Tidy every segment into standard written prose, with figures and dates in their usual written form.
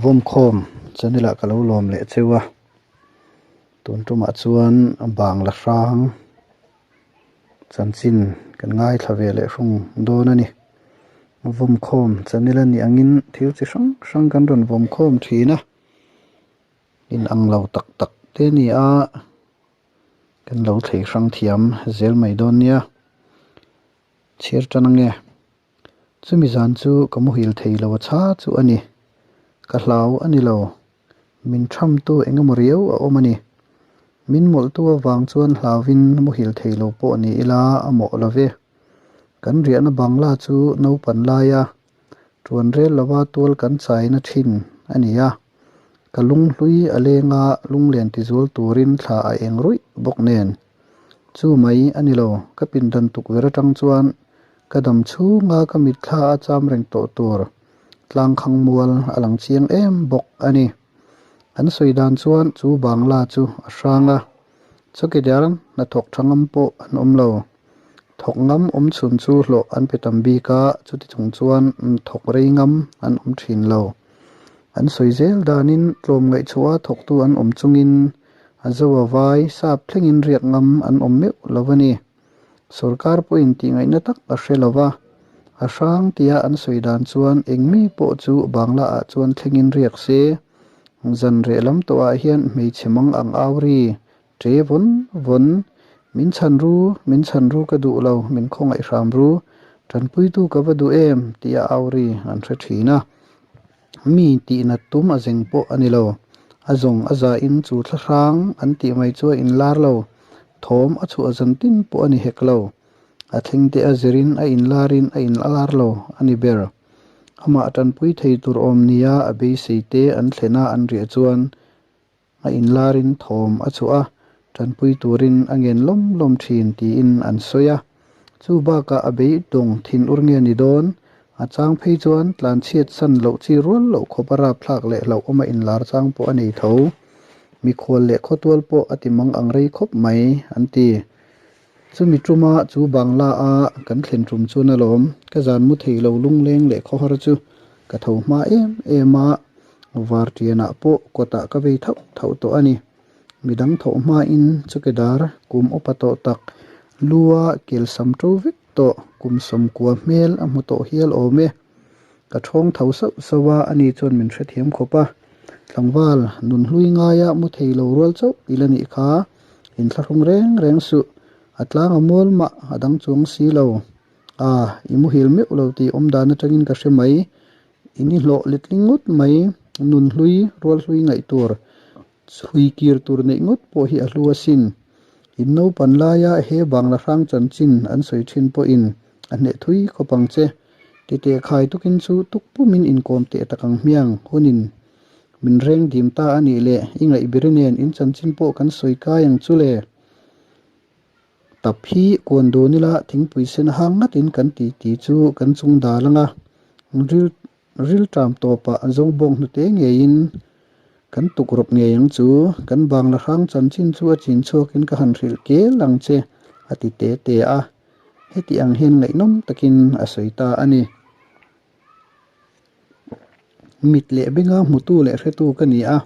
Vawmkhawm channel ah ka lo lawm leh cheu a, tun tumah chuan Bangla hrang chanchin kan ngaithla ve leh hrung dawn a ni. Vawmkhawm channel a nih angin thil chi hrang hrang kan rawn vawmkhawm thin a, inang lo tak tak te a ni a. Kan lo thlei hrang thiam zel mai dawn nia. Chhiar tan ange. Chumi zan chu ka muhil thei lo a chha chu a ni. Ka hlau a ni lo. Min thamtu eng emaw riau a awm a ni. Min mawlhtu avang chuan hlauvin muhil thei lo pawh ni ila a mawh lo ve. Kan riahna bangla chu naupan laia tuan rel lova tual kan chaina thin a ni a. Ka lunghlui a leng a, lunglen tizual turin thla a eng ruih bawk nen. Chu mai a ni lo, ka pindan tukverh atang chuan ka dam chhunga ka mitthla a cham reng tawh tur tlangkhang mual a lang chiang em bawk a ni. An sawi dan chuan chu bangla chu a hrang a, chawkidar hnathawk tha ngam pawh an awm lo. Thawk ngam awm chhun chu hlawh an pe tam bik a, chuti chung chuan thawk rei ngam an awm thin lo. An sawi zel danin tlawm ngaihchhuah thawktu an awm chungin a zo a vai sap thlengin riak ngam an awm meuh lo a ni. Sorkar pawhin tih ngaihna tak a hre lo va, a hrang tia an sawi dan chuan eng mi pawh chu Bangla ah chuan thlengin riak se, zan reh lam tawhah hian hmeichhe mang ang au ri Ṭe vawn vawn, min chhan ru, min chhan ru ka duh lo, min khawngaih hram ru, ṭanpuitu ka va duh em tih a au ri an hre ṭhin a. Mi tihnat tum a zeng pawh a ni lo. A zawng a zain chu thla hrang an tih mai chu a inlar lo, thawm a chhuah zan tin pawh a ni hek lo. A thleng te a zirin a inlarin a inlar lo a ni ber. Amah ṭanpui thei tur awm nia a beisei te an thlena an riah chuan A inlarin thawm a chhuah a, tanpui turin a ngen lawm lawm thin tiin an sawi a. Chu bakah a beidawng thin ur nge ni dawn? A chang phei chuan tlanchhiat san loh chi rual loh khawp a rapthlak leh hlauhawm a inlar chang pawh a nei tho. Mikhual leh khawtual pawh a ti mang ang rei khawp mai, an ti. Chumi tuma chu Bangla a kan thlen tum chuan alawm, ka zan mu thei lo lungleng leh khawhar chu ka tho hma em em a, Vartianah pawh kawtah ka vei thauh thauh tawh a ni. Midang thawh hmain chawkedar kum upa tawh tak lua kel sam to vek tawh kum sawmkua hmel a hmu tawh hial awm e. Ka thawng tho sauh sauh a, ani chuan min hrethiam khawp a. Tlangval, nun hlui ngaia mu thei lo rual chauh i la nih kha, inthlahrung reng reng suh, a tlang a mual mah a dang chuang si lo. A, i muhil meuh lo tih awm dan atangin ka hre mai. I ni hlawh letling ngawt mai, nun hlui, rual hlui ngaih tur, chhui kir tur neih ngawt pawh hi a hlu asin. In naupan laia he Bangla hrang chanchin an sawi thin pawhin a hneh thui khawp ang che. Titeh khai tukin chu tuk pumin inkawm teh tak ang hmiang hunin min reng dim ta a nih leh i ngaihbiri nen in chanchin pawh kan sawi kai ang chu le. Tap hi kuan dun ila thingpui sen hang ngatin kan ti ti chu kan chung dal ang a, ril rilṭam tawpah zawng bawng hnute ngeiin kan tuk rawp ngei ang chu, kan bangla hrang chanchin chu a chin chhuakin ka han hrilh kel ang che a ti te te a, heti ang hian ngaihnawm takin a sawi ta a ni. Mit leh benga hmutu leh hretu ka ni a,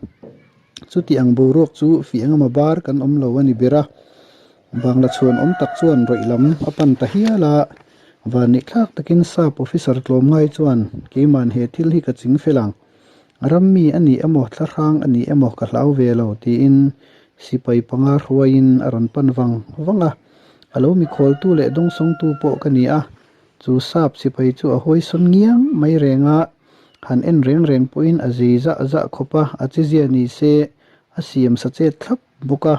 chuti ang boruak chu fih engemaw bar kan awm lo a ni ber a. Bangla chhuan awm tak chuan rawih lam a pan ta hial a, vanneihthlak takin sap officer tlawmngai chuan keiman he thil hi ka ching fel ang, ram mi a ni emaw thlahrang a ni emaw ka hlau ve lo tiin sipai panga hruaiin a rawn pan vang vang a, a lo mikhualtu leh dawngsawngtu pawh ka ni a. Chu sap sipai chu a hawisawn ngiang mai reng a, han en reng reng pawhin a zi zah zah khawp a, a chizia ni se a siam sa chet thlap bawk a.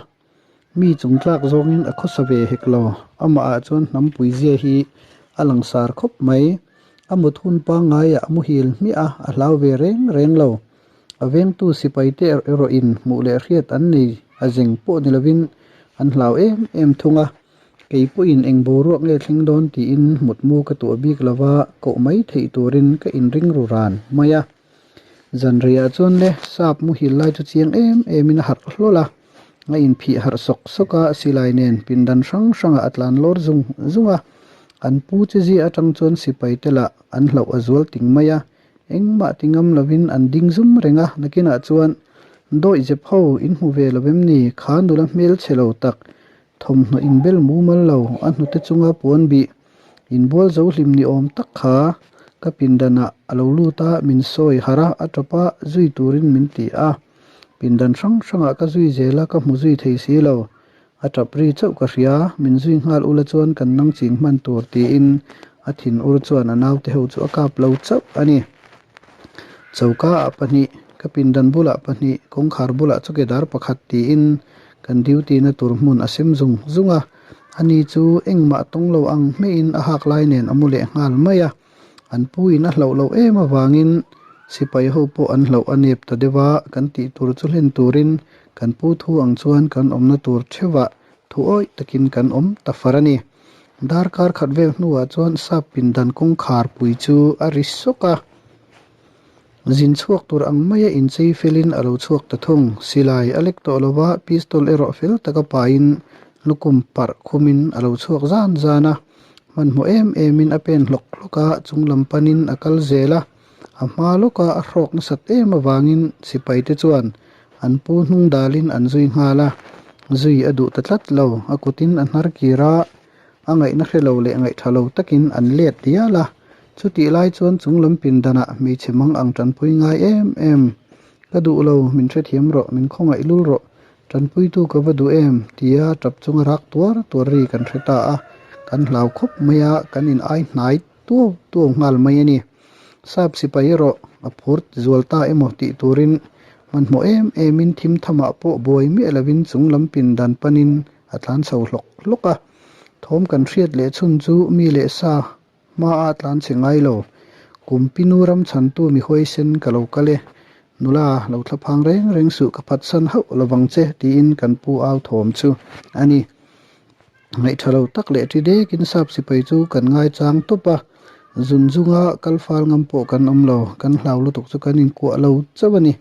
Mi chungtlak zawngin a khawsa ve hek lo, amahah chuan hnampui zia hi a langsar khawp mai. A mut hun pangngaiah a muhil hmiah a, a hlau ve reng reng lo. A vengtu sipai te erawhin hmuh leh hriat an nei a zeng pawh ni lovin an hlau em em thung a. Kei pawhin eng boruak nge thleng dawn tiin mutmu ka tuah bik lo va, koh mai theih turin ka inring ru ran mai a. Zanriah chuan le sap muhil lai chu chiang em emin a harh hlawl a, a inphih harh sawk sawk a, silai nen pindan hrang hrangah a tlan lawr zung zung a. An pu che zia atang chuan sipai te lah an hlauh a zual ting mai a. Engmah ti ngam lovin an ding zum reng a, nakinah chuan dawihzep ho in hmu ve lo em ni? Kha nula hmel chhe lo tak, thawmhnaw inbel mumal lo, a hnute chunga puan bih inbual zo hlim ni awm tak kha ka pindanah a lo lut a, min sawi harh a, a tawp a, zui turin min ti a. Pindan hrang hrangah ka zui zel a, ka hmu zui thei si lo. A tap ri chauh ka hria, min zui nghal ula chuan kan nang ching hman tur tiin a thin ur chuan a naute ho chu a kap lo chauh a ni. Choka ah pahnih, ka pindan bulah pahnih, kawngkhar bulah chawkedar pakhat tiin kan duty na tur hmun a sem zung zung a, ani chu engmah tawng lo ang hmeiin a hak lai nen a mu leh nghal mai a. An pu in a hlauh loh em avangin sipai ho pawh an hlauh a nep ta deuh a, kan tih tur chu hlen turin kan pu thu ang chuan kan awmna tur theuhah thu awih takin kan awm ta far a ni. Darkar khat vel hnuah chuan sap pindan kawngkhar pui chu a ri sawk a, zin chhuak tur ang maia inchei felin a lo chhuak ta thung. Silai a lek tawh lo va, pistol erawh fel taka pahin lukum parh khumin a lo chhuak zan zan a. Hmanhmawh em emin a pen hlawk hlawk a, chung lam panin a kal zel a. A hma lawka a hrawk nasat em avangin sipaite chuan an pu hnung dalin an zui nghal a, zui a duh ta tlat lo. A kutin a hnar kir a, a ngaihna hre lo leh ngaihtha lo takin an let dial a. Chutih lai chuan chung lam pindanah hmeichhe mang ang tanpui ngai em em, Ka duh lo, min hrethiam rawh, min khawngaih lul rawh, Tanpuitu ka va duh em? tia tap chunga rak tuar tuar ri kan hre ta a, kan hlau khawp mai a, kan in ai hnai tuau tuau nghal mai a ni. Sap sipai erawh a phur zual ta emaw tih turin hmanhmawh em emin thim thamah pawh buai miah lovin chung lam pindan panin a tlan chho hlawk hlawk a. Thawm kan hriat leh chhun chu mi leh sa Hma a tlan chhe ngai lo. Kum pinu ram chhantu mi huaisen ka lo kal e. Nula, lo thla phang reng reng suh ka phatsan hauh lovang che tiin kan pu au thawm chu a ni. Ngaihtha lo tak leh ṭi dekin sap sipai chu kan ngaichang tawp a. Zun zunga kal fal ngam pawh kan awm lo, kan hlau lutuk chu kan inkuah lo chauh a ni.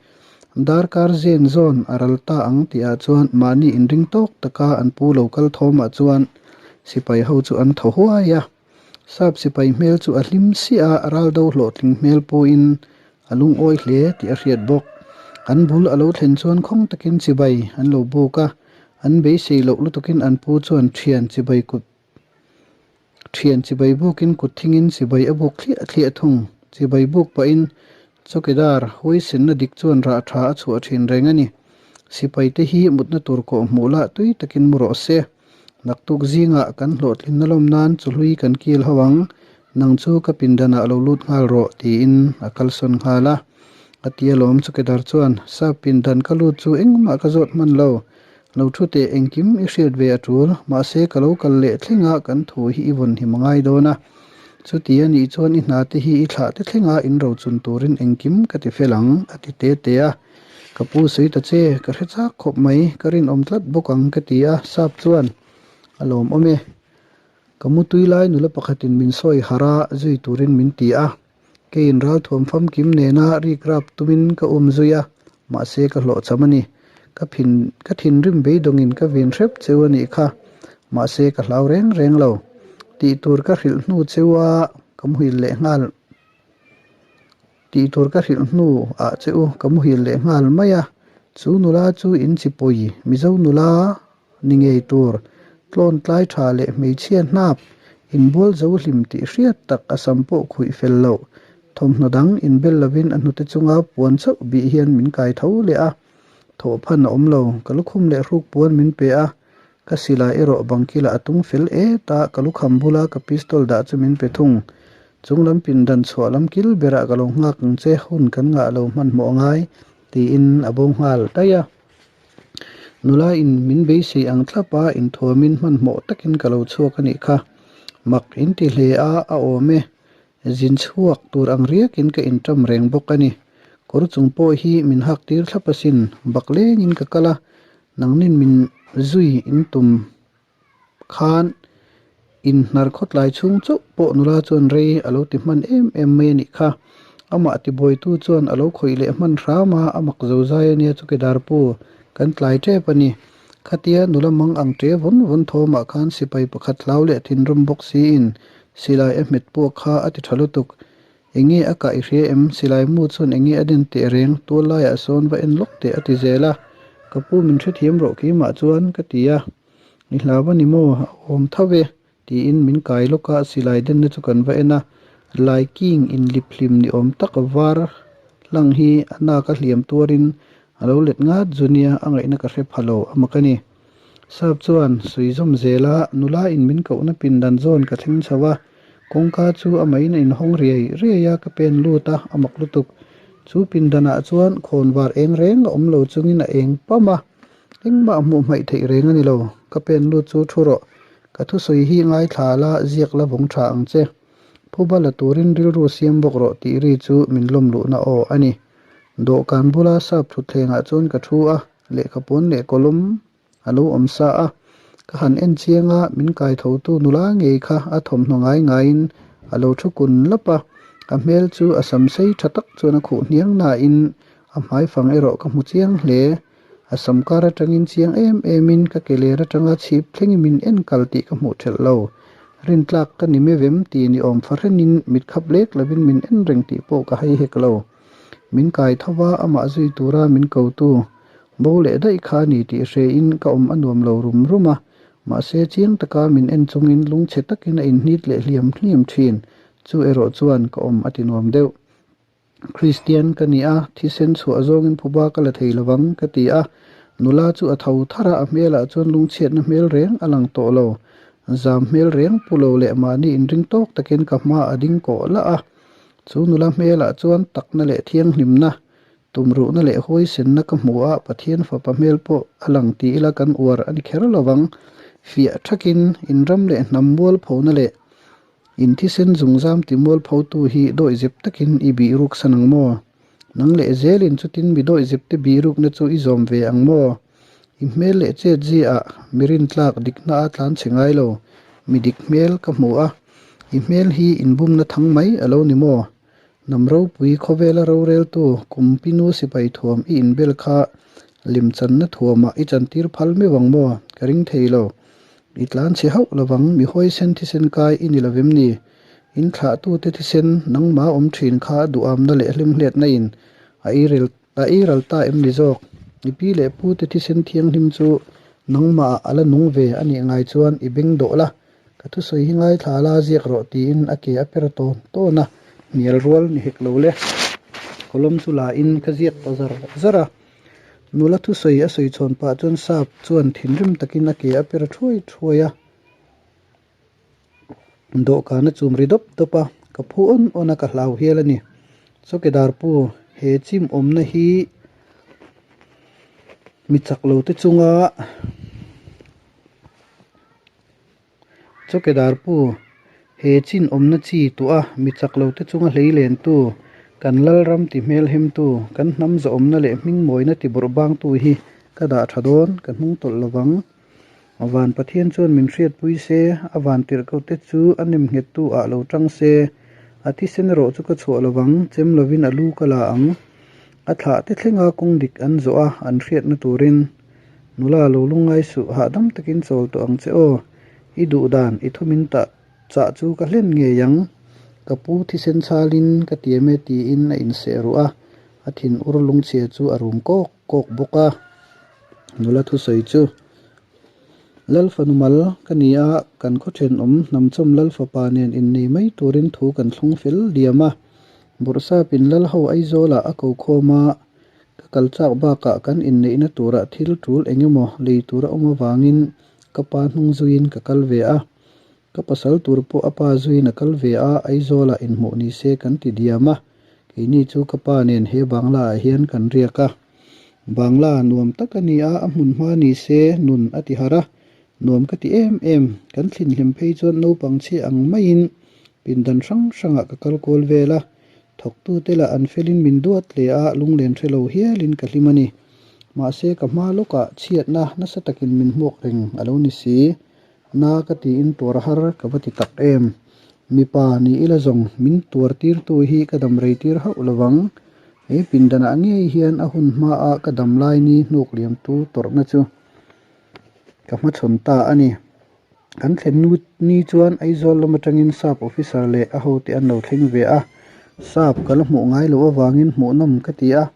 Darkar zen zawn a ral ta ang tihah chuan mahni inring tawk taka an pu lo kal thawmah chuan sipai ho chu an thaw huai a. Sap sipai hmel chu a hlim siah a, ral do hlawhtling hmel pawhin a lungawi hle tih a hriat bawk. An bul a lo thlen chuan khawng takin chibai an lo buk a, an beisei loh lutukin an pu chuan thian chibai kut thian chibai bukin kut thingin chibai a buk thliah thliah thung. Chibai buk pahin Chawkidar huaisenna dik chuan rah tha a chhuah thin reng a ni. Sipaite hi mutna tur kawh hmuh lah tui takin mu rawh se. Naktuk zingah kan hlawhtlinna lawm nan chuhlui kan kil ho ang, nang chu ka pindanah lo lut nghal rawh tiin a kalsawn nghal a. A ti alawm Chawkidar chuan, Sap pindan ka lut chu engmah ka zawt hman lo, lo thu teh engkim i hriat ve a tul, mahse ka lo kal leh thlenga kan thu hi i vawn him a ngai dawn a. Chuti a nih chuan i hna te hi i thlah te thlenga in rochun turin engkim ka ti fel ang, a ti te te a. Ka pu sawi ta che, ka hre chak khawp mai, ka rinawm tlat bawk ang ka ti a, sap chuan a lawmawm e. Ka mutui lai nula pakhatin min sawi harh a, zui turin min ti a. Keiin ralthuam famkim nena rik rap tumin ka um zui a, mahse ka hlawhchham a ni. Ka phin ka thinrim beidawngin ka vin hrep cheu a nih kha, mahse ka hlau reng reng lo. Tih tur ka hrilh hnu cheu a, ka muhil leh nghal tih tur ka hrilh hnu ah che u ka muhil leh nghal mai a, chu nula chu in chipawi Mizo nula Ni ngei tur, tlawn tlai tha leh hmeichhia hnap, inbual zo hlim tih hriat tak a sam pawh khuih fel loh. Thawmhnaw dang inbel lovin a hnute chunga puan chauh bih hian min kai tho leh a. Thawhphan a awm lo, ka lukhum leh hruk puan min pe a, ka silai erawh bangkilah a tung fel et a, ka lukham bula ka pistol dah chu min pe thung. Chung lam pindan chhuah lam kil berah ka lo nghak ang che, hun kan ngah lo hmanhmawh angai, tiin a bo nghal daih a. Nula in min beisei ang thlap a, inthuamin hmanhmawh takin ka lo chhuak a nih kha. Mak in ti hle a, a awm e. Zin chhuak tur ang riakin ka inṭam reng bawk a ni. Kawr chung pawh hi min hak tir thlap asin, bak lengin ka kal a, nangnin min zui in tum khan inhnar khawtlai chhung chauh pawh nula chuan rei a lo ti hman em em mai a nih kha. Amah tibuaitu chuan a lo khawih leh hman hram a, a mak zo zai a nia chu Kedarpu, kan tlai tep a ni. Khatia nula mang ang ṭe vawn vawn thawmah khan sipai pakhat hlau leh thinrim bawk siin silai a hmet puak kha a ti ṭha lutuk. Enge a kah i hria em? Silai mu chuan enge a den teh reng? Tual laiah sawn va en lawk teh a ti zel a. Ka pu min hrethiam rawh keimah chuan ka ti a. I hlau a ni maw? A awm tho e tiin min kai lawk a, silai denna chu kan va en a. Lai king inlip hlim ni awm tak var hlang hi a nak a hliam tuarin a lo let ngat zu nia, a ngaihna ka hre pha lo a mak a ni. Sap chuan sawi zawm zel a, nula in min kohna pindan zawn ka thleng chho a, kawngka chu a mahin a inhawng riai riai a, ka pen lut a, a mak lutuk. Chu pindanah chuan khawnvar eng reng a awm lo chungin a eng pam a, engmah hmuh hmaih theih reng a ni lo. Ka pen lut chu thu rawh, ka thusawi hi ngaithla la, ziak la vawng tha ang che. Phuba la turin rilru siam bawk rawh tih ri chu min lawm luhna aw a ni. Dawhkan bula sap thutthlengah chuan ka thu a. Lehkhapuan leh kawlawm a lo awm sa a, ka han en chiang a, min kai thotu nula ngei kha a thawmhnaw ngai ngaiin a lo thu kun lap a, a hmel chu a sam sei tha tak chuan a khuh hniang nain a hmaifang erawh ka hmu chiang hle. A sam kar atangin chiang em emin ka ke ler atanga chhip thlengin min en kal tih ka hmuh thelh lo. Rintlak ka ni mevem tih ni awm fahrenin mit khap lek lovin min en reng tih pawh ka hai hek lo. Min kai tho va, amah zui tura min kotu bo leh daih kha a ni tih hrein ka awm a nuam lo rum rum a, mahse chiang taka min en chungin lungchhe takin a inhnit leh hliam hliam thin, chu erawh chuan ka awm a ti nuam deuh. Kristian ka ni a, thisen chhuah zawngin phuba ka la thei lovang ka ti a, nula chu a tho thar a, a hmelah chuan lungchhiatna hmel reng a lang tawh lo. Zam hmel reng pu lo leh mahni inring tawk takin ka hma a ding kawh lah a. Chu nula hmelah chuan takna leh thianghlimna, tumruhna leh huaisenna ka hmu a, Pathian fapa hmel pawh a lang ti ila kan uar a ni kher lovang. Fiah thakin inram leh hnam mualphona leh inthisen zungzam ti mualphotu hi dawihzep takin i bih ruk san ang maw? Nang leh zelin chutin mi dawihzepte bih rukna chu i zawm ve ang maw? I hmel leh chet ziaah mi rintlak dikna a tlan chhe ngai lo, mi dik hmel ka hmu a, i hmel hi inbumna thang mai a lo ni maw? Hnam ropui khawvela roreltu Kumpinu sipai thuam i inbel kha lemchanna thuamah i chantir phal meuh ang maw? Ka ring thei lo. I tlan chhe hauh lovang, mi huaisen thisen kai i ni lovem ni? In thlahtute thisen nangma awm thin kha duhamna leh hlimhletna in a irel A ei ral ta em ni zawk? I pi leh pu te thisen thianghlim chu nangmah ah a la nung ve a nih ngai chuan i beng dawh la, ka thusawi hi ngaithla la ziak rawh tiin a ke a per tawn tawn a, hnial rual ni hek lo le. Kawlawm chu la in ka ziak ta zar zar a, nula thusawi a sawi chhawn pah chuan sap chuan thinrim takin a ke a per thuai thuai a. Dawhkan a chum ri dawp dawp a, ka phu awn awn a ka hlau hial a ni. Chawkedar pu, he chim awmna hi mi chak lo te chunga Chawkedar pu, he chin awmna chi tuah a mi chak lo te chunga hlei lentu, kan lalram ti hmel hemtu, kan hnam zawhawmna leh hming mawina ti bawrh bangtu hi ka dah tha dawn, ka hnung tawlh lovang. Van Pathian chuan min hriatpui se, a van tirhkoh te chu a nem nghettu ah lo tang se, a thisen erawh chu ka chhuah lovang, chem lovin a lu ka la ang. A thlah te thlenga kawng dik an zawh a, an hriatna turin. Nula lo lungngai suh, hahdam takin chawl tawh ang che aw. I duh dan, i thu min tah chah chu ka hlen ngei ang. Ka pu thisen chhalin ka tiam e tiin a inseh ruh a, a thin ur lungchhia chu a rum kawk kawk bawk a. Nula thusawi chu, Lal fanu mal ka ni a, kan khaw thenawm hnamchawm Lal fapa nen innei mai turin thu kan thlung fel diam a. Bawrhsapin Lal ho Aizawlah a ko khawm a, ka kal chak bakah kan inneihna turah thil tul eng emaw lei tur a awm avangin ka pa hnung zuiin ka kal ve a. Ka pasal tur pawh a pa zuiin a kal ve a, Aizawlah inhmuh ni se kan ti diam a, keini chu ka pa nen he Bangla ah hian kan riak a. Bangla nuam tak a ni a, a hmun hma ni se nun a ti harh a, nuam ka ti em em. Kan thlinhlim phei chuan naupang chhi ang maiin pindan hrang hrangah ka kal kual vel a, thawktute lah an felin min duat hle a, lunglen hre lo hialin ka hlim a ni. Mahse ka hma lawkah chhiatna nasa takin min hmuak reng a lo ni si. Na ka tiin tuar har ka va ti tak em? Mipa ni ila zawng min tuar tirtu hi ka dam rei tir hauh lovang. He pindanah ngei hian a hun hmaah ka dam lai ni hnuk liamtu tawrhna chu ka hmachhawn ta a ni. Kan thlen nu ni chuan Aizawl lam atangin Sap officer leh a hote an lo thleng ve a. Sap ka la hmuh ngai loh avangin hmuhnawm ka ti a,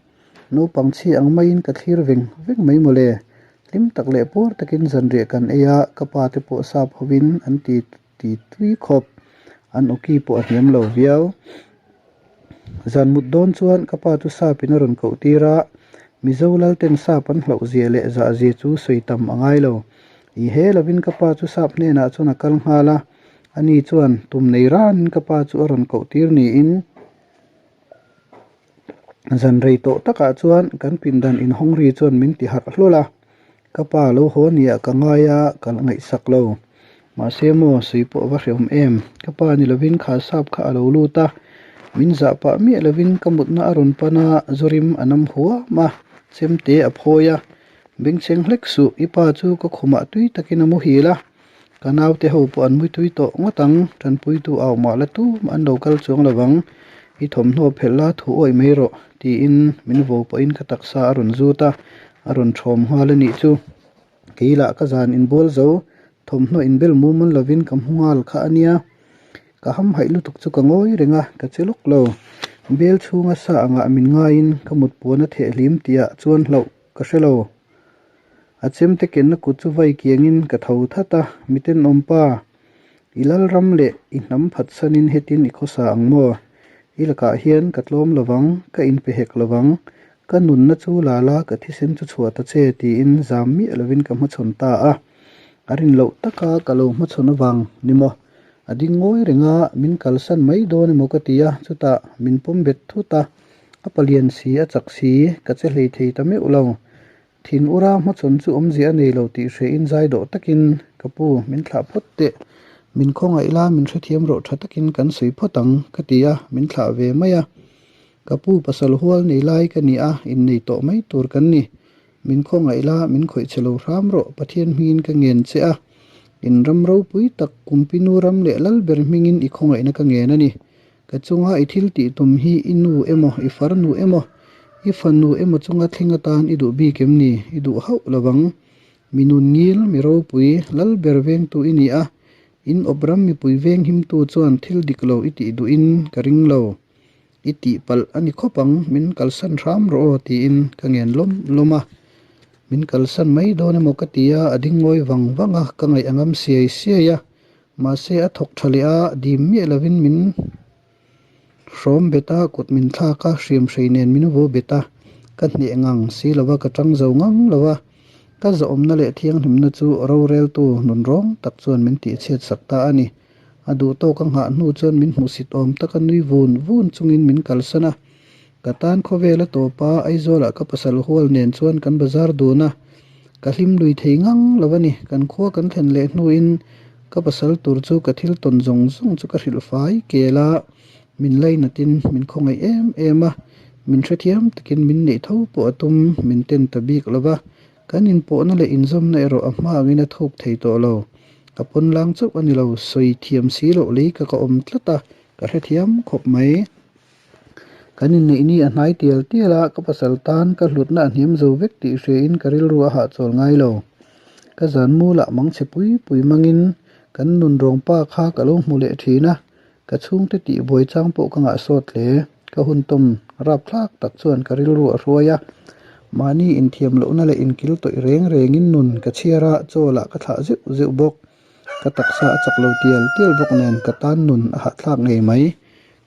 naupang chhi ang maiin ka thlir veng veng mai mawle. Hlim tak leh puar takin zanriah kan ei a, ka pa te pawh sap hovin an ti ti tui khawp, an awki pawh a hniam lo viau. Zan mut dawn chuan ka pa chu sap in a rawn koh tir a, Mizo Lalten sap an hlauh zia leh zah zia chu sawi tam a ngai lo. I he lovin ka pa chu sap hnenah chuan a kal nghal a, ani chuan tum nei ranin ka pa chu a rawn koh tir niin zan rei tawh takah chuan kan pindan inhawng ri chuan min ti harh hlawl a, ka pa lo haw nia ka ngai a, ka la ngaihsak lo. Mahse maw sawi pawh a va hrehawm em? Ka pa ni lovin kha sap kha a lo lut a, min zah pah miah lovin ka mutna a rawn pan a, Zorim a nam huam a, chemte a phawi a, Bengchheng hlek suh, i pa chu ka khumah tui takin a muhil a, Ka naute ho pawh an muitui tawh ngawt ang, tanpuitu au mah la tum an lo kal chuang lo vang, i thawmhnaw phelh la thu awih mai rawh, tiin min vo pawhin ka taksa a rawn zut a, a rawn thawm nghal a nih chu. Kei lah ka zan inbual zo, thawmhnaw inbel mumal lovin ka hmu nghal kha a nia. Ka hamhaih lutuk chu ka ngawi reng a, ka che lawk lo. Bel chhunga sa angah min ngaiin ka mut puan a thehhlim tihah chuan hlauh ka hre lo. A chemte kenna kut chu vai kiangin ka tho that a, Mitenawm pa, i lalram leh i hnam phatsanin hetin i khawsa ang maw? I lakah hian ka tlawm lovang, ka inpe hek lovang, ka nunna chu la la ka thisen chu chhuah ta che tiin zam miah lovin ka hmachhawn ta a. A rin loh taka ka lo hmachhawn avang ni maw? A ding ngawi reng a, min kalsan mai dawn emaw ka ti a, chutah min pawm bet thut a. A palian si, a chak si, ka che hlei thei ta meuh lo. Thin ura hmachhawn chu awmzia a nei lo tih hrehin zai dawh takin, Ka pu, min thlah phawt teh. Min khawngaih la, min hrethiam rawh tha takin kan sawi phawt ang, ka ti a, min thlah ve mai a. Ka pu pasal hual nei lai ka ni a, innei tawh mai tur kan ni. Min khawngaih la, min khawih che lo hram rawh, Pathian hmingin ka ngen che a. In ram ropui tak, Kumpinu ram leh lal ber hmingin i khawngaihna ka ngen a ni. Ka chunga i thil tih tum hi i nu emaw, i farnu emaw, i fanu emaw chunga thleng atan i duh bik em ni? I duh hauh lo vang. Mi nun ngil, mi ropui, lal ber vengtu i ni a, in awp ram mipui veng himtu chuan thil dik lo i tih duhin ka ring lo. I tih palh a ni khawp ang, min kalsan hram rawh aw tiin ka ngen lawm lawm a. Min kalsan mai dawn emaw ka ti a, a ding ngawi vang vang a, ka ngaih a ngam siai siai a. Mahse a thawk tha leh a, dim miah lovin min hrawm bet a, kut min thlak a, hriam hrei nen min vo bet a, ka hneh ngang si lo va, ka tang zo ngang lo va, ka zawhawmna leh thianghlimna chu roreltu nun rawng tak chuan min tihchhiat sak ta a ni. A duh tawk a nghah hnu chuan min hmuhsit awm taka nui vun vun chungin min kalsan a, ka tan khawvel a tawp a, Aizawlah ka pasal hual nen chuan kan bazar dun a, Ka hlim lui thei ngang lo a ni. Kan khua kan thlen leh hnuin ka pasal tur chu ka thil tawn zawng zawng chu ka hrilh fai kel a, min lainatin min khawngaih em em a, min hrethiam takin min neih tho pawh a tum, min ten ta bik lo va. Kan inpawhna leh inzawmna erawh a hma angin a thuk thei tawh lo. Ka pawn lang chauh a ni lo, sawi thiam si loh lei ka ka awm tlat a, ka hrethiam khawp mai. Kan inneih ni a hnai tial tial a, ka pasal tan ka hlutna a hniam zo vek tih hriain ka rilru a hahchawl ngai lo. Ka zan mulah mangchhe pui pui mangin kan nun rawngpa kha ka lo hmu leh thin a, ka chhungte tih buai chang pawh ka ngahsawt hle. Ka hun tawm rapthlak tak chuan ka rilru a hruai a, mahni inthiam lohna leh inkil tawih reng rengin nun ka chhiar a, chaw lah ka thlah zeuh zeuh bawk. Ka taksa a chak lo tial tial bawk nen ka tan nun a hahthlak ngei mai.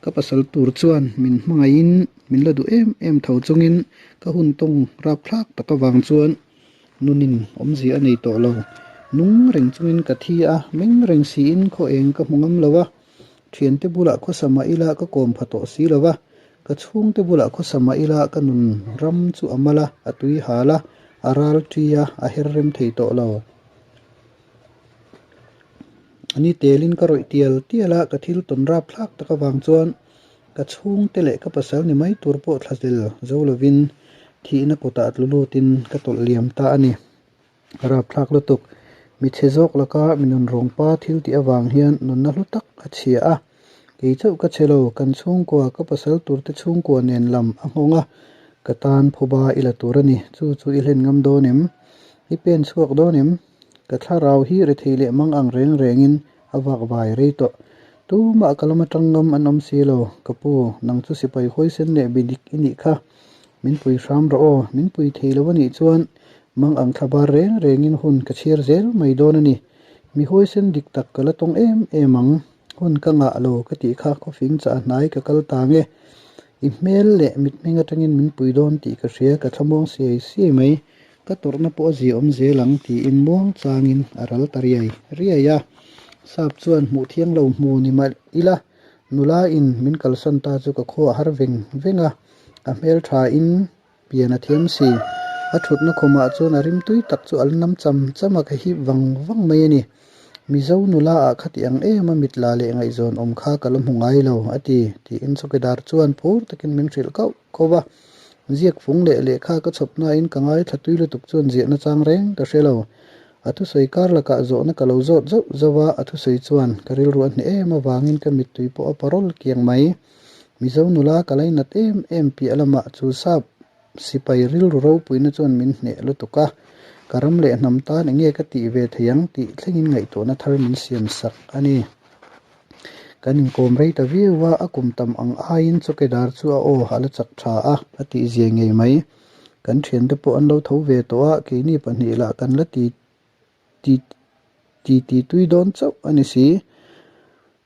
Ka pasal tur chuan min hmangaihin min la duh em em tho chungin ka hun tawng rapthlak tak avang chuan nunin awmzia a nei tawh lo. Nung reng chungin ka thi a, meng reng siin khaw eng ka hmu ngam lo a. Thiante bulah khawsa mah ila ka kawm pha tawh si lo va, ka chhungte bulah khawsa mah ila ka nun ram chu a mal a, a tui hal a, a ral ṭi a, a her rem thei tawh lo. Ani telin ka rawih tial tial a, ka thil tawn rap thlak tak avang chuan ka chhungte leh ka pasal ni mai tur pawh thlazel zo lovin thihna kutah tlu lutin ka tawlh liam ta a ni. Rap thlak lutuk, mi chhe zawk laka mi nun rawngpa thil tih avang hian nunna hlu tak a chhia a. Kei chauh ka chhe lo, kan chhungkua, ka pasal turte chhungkua nen lam a nghawng a, ka tan phuba i la tur a ni, chu chu i hlen ngam dawn em? I pen chhuak dawn em? Ka thlarau hi rethei leh mang ang reng rengin a vak vai rei tawh. Tumah ka lam atang ngam an awm si lo. Ka pu, nang chu sipai huaisen leh bi dik i nih kha. Min pui hram rawh aw, min pui thei lo a nih chuan mang ang thla bar reng rengin hun ka chhiar zel mai dawn a ni. Mi huaisen dik tak ka la tawng em em ang. Hun ka ngah lo ka tih kha khawfing chah hnai ka kal ta nge. I hmel leh mithming atangin min pui dawn tih ka hria, ka thlamuang siai siai mai. Ka tawrhna pawh a ziaawm zel ang tiin muang changin a ral ta riai riai a. Sap chuan hmuh thiang lo hmu ni mah ila, nula in min kalsan ta chu ka khua a har veng veng a, a hmel tha in pian a thiam si. A thutna khawmah chuan a rimtui tak chu a la nam cham cham a, ka hip vang vang mai a ni. Mizo nula ah khati ang em a mit la leh ngaihzawn awm kha ka la hmu ngai lo, a ti, tiin chawkidar chuan phur takin min hrilh kauh kauh va. Ziak fung leh lehkha ka chhawp nain ka ngaithla tui lutuk chuan ziahna chang reng ka hre lo. A thusawi kar lakah zawhna ka lo zawt zauh zauh a, a thusawi chuan ka rilru a hneh em avangin ka mittui pawh a parawl kiang mai. Mizo nula ka lainat em em piah lamah chu sap sipai rilru ropuina chuan min hneh lutuk a, ka ram leh hnam tan enge ka tih ve thei ang tih thlengin ngaihtuahna thar min siam sak a ni. Kan inkawm rei ta viau a, a kum tam ang aiin chawkedar chu a aw a la chak tha a, a tihzia ngei mai. Kan thiante pawh an lo tho ve tawh a, keini pahnih lah kan la ti ti ti ti tui dawn chauh a ni si.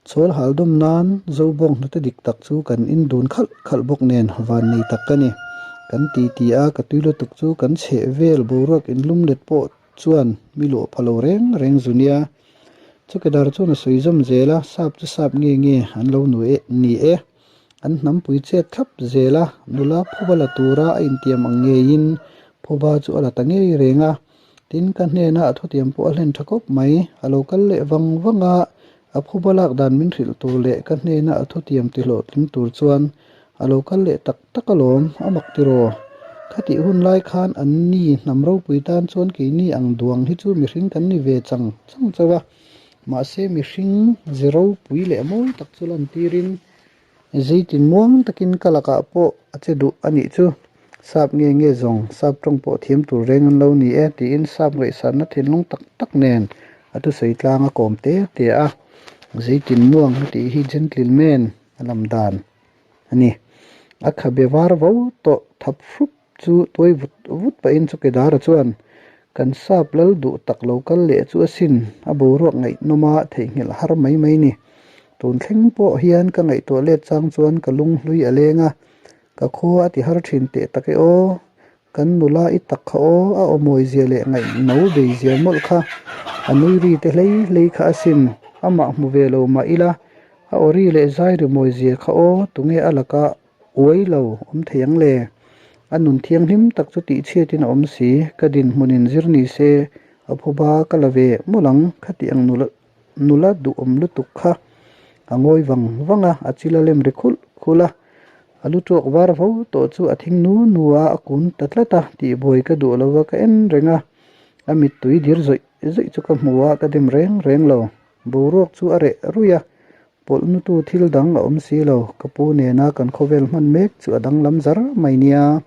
Chhawl hal dawm nan Zobawng hnute dik tak chu kan in dun khalh khalh bawk nen van nei tak ka ni. Kan ti ti a, ka tui lutuk chu kan chheh vel boruak inlum let pawh chuan mi luah pha lo reng reng zu nia. Chawkedar chuan a sawi zawm zel a, sap chu sap nge nge an lo nu e ni e. An hnampui chet thlap zel a, nula phuba la tura a intiam ang ngeiin phuba chu a la ta ngei reng a. Tin, ka hnena a thutiam pawh a hlen tha khawp mai. A lo kal leh vang vang a, a phuba lak dan min hrilh tur leh ka hnena a thutiam tihlawhtling tur chuan a lo kal leh tak tak alawm, a mak tiraw? Khatih hun lai khan an ni hnam ropui tan chuan keini ang duang hi chu mihring kan ni ve chang chang chauh a, mahse mihring ze ropui leh mawi tak chu lantirin Zeitin muang takin ka lakah pawh a che duh a nih chu. Sap nge nge zawng, sap tawng pawh thiam tur reng an lo ni e tiin sap ngaihsanna thinlung tak tak nen a thusawi tlang a kawm te te a. Zeitin muang a tih hi gentleman a lam dan a ni. A khabe var vo tawh thap hrup chu tuai vut vut pahin chawkedara chuan kan sap lal duh tak lo kal leh chu asin a boruak ngaihnawm a theihnghilh har mai mai ni. Tun thleng pawh hian ka ngaihtuah let chang chuan ka lung hlui a leng a, ka khua a ti har thin teh tak e aw, kan nula i tak kha aw, a awmawi zia leh ngaihno bei zia mawlh kha, a nui ri te hlei hlei kha asin, amah hmu ve lo mah ila, a aw ri leh zai ri mawi zia kha aw, tunge a laka Uai lo, awm thei ang le. A nun thianghlim tak chu tihchhiatin a awm si, ka dinhmunin zir ni se, a phuba ka la ve mawlh ang, khati ang nula nula duhawm lutuk kha. A ngawi vang vang a, a chil a lem ri khulh khulh a. A lu tuak var vo tawh chu a thing nu nu a, a kun ta tlat a, tihbuai ka duh lo va ka en reng a. A mittui dir zawih zawih chu ka hmu a, ka dem reng reng lo. Boruak chu a reh ruih a, Pawlhnutu thil dang a awm si lo, ka pu nena kan khawvel hman mek chu a danglam zar mai nia.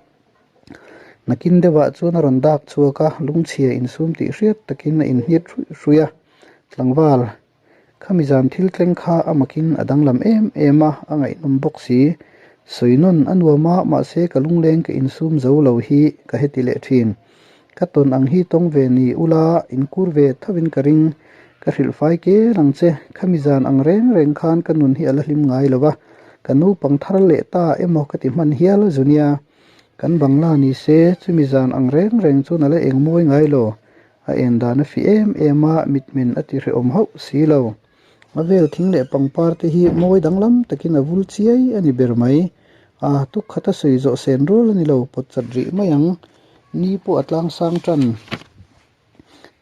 Nakin deuhah chuan a rawn dak chhuak a, lungchhia insum tih hriat takin a inhniat hruih hruih a. Tlangval, khami zan thil tleng kha a makin a danglam em em a, a ngaihnawm bawk si. Sawi nawn a nuam a, mahse ka lungleng ka insum zo lo hi ka heti leh thin. Ka tawn ang hi tawng ve ni ula inkur ve thovin ka ring. Ka hrilh fai ker ang che, khami zan ang reng reng khan ka nun hi a la hlim ngai lo va, ka naupang thar leh ta emaw ka ti hman hial zu nia. Kan bangla ni se, chumi zan ang reng reng chuan a la eng mawi ngai lo. A en dan a fi em em a, mitmen a ti hrehawm hauh si lo. A vel thing leh pangpar te hi mawi danglam takin a vul chiai a ni ber mai. A tuk khat a sawi zawh sen rual a ni lo, pawt chat rih mai ang. Ni pawh a tlang sang tan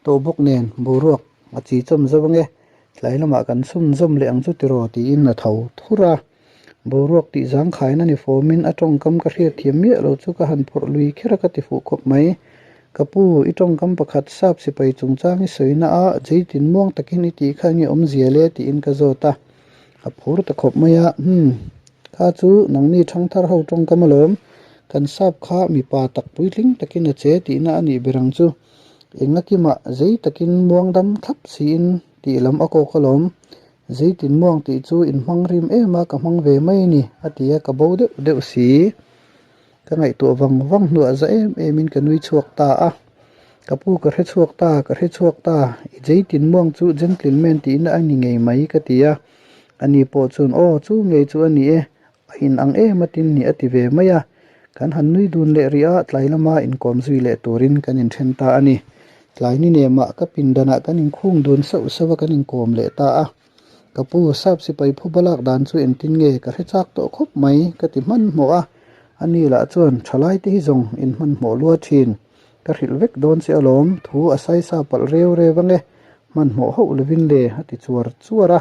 tawh bawk nen boruak a chi chawm zo ange. Tlai lamah kan chhunzawm leh ang chu tiraw tiin a tho thur a. Boruak tih zangkhaina ni fawmin a tawngkam ka hriat thiam miah lo chu ka han phawrh lui kher a ka ti fuh khawp mai. Ka pu, i tawngkam pakhat sap sipai chungchang i sawi na a, zeitin muang takin i tih kha nge awmzia le tiin ka zawt a. A phur ta khawp mai a, Hum, kha chu nangni thangthar ho tawngkam alawm, kan sap kha mipa tak puitling takin a che tihna a nih ber ang chu. Engakimah zei takin muang dam thlap siin tih lam a kawk alawm. Zeitin muang tih chu in hmang rim em a, ka hmang ve mai a ni, a ti a, ka bo deuh deuh si. Ka ngaihtuah vang vang hnuah za em emin ka nui chhuak ta a. Ka pu ka hre chhuak ta, ka hre chhuak ta, i zeitin muang chu gentleman tihna a ni ngei mai ka ti a. Ani pawh chuan aw chu ngei chu a ni e, a in ang em a tin ni a ti ve mai a. Kan han nui dun leh rih a, tlai lama inkawm zui leh turin kan inthen ta a ni. Tlai ni nemah ka pindanah kan inkhung dun sauh sauh a kan inkawm leh ta a. Ka pu, sap sipai phu balak dan chu engtin nge ka hre chak tawh khawp mai ka ti hmanhmawh a, ani lah chuan thalai te hi zawng in hmanhmawh lua thin. Ka hrilh vek dawn che alawm, thu a saisa palh reu reu ange, hmanhmawh hauh lovin le a ti chuar chuar a,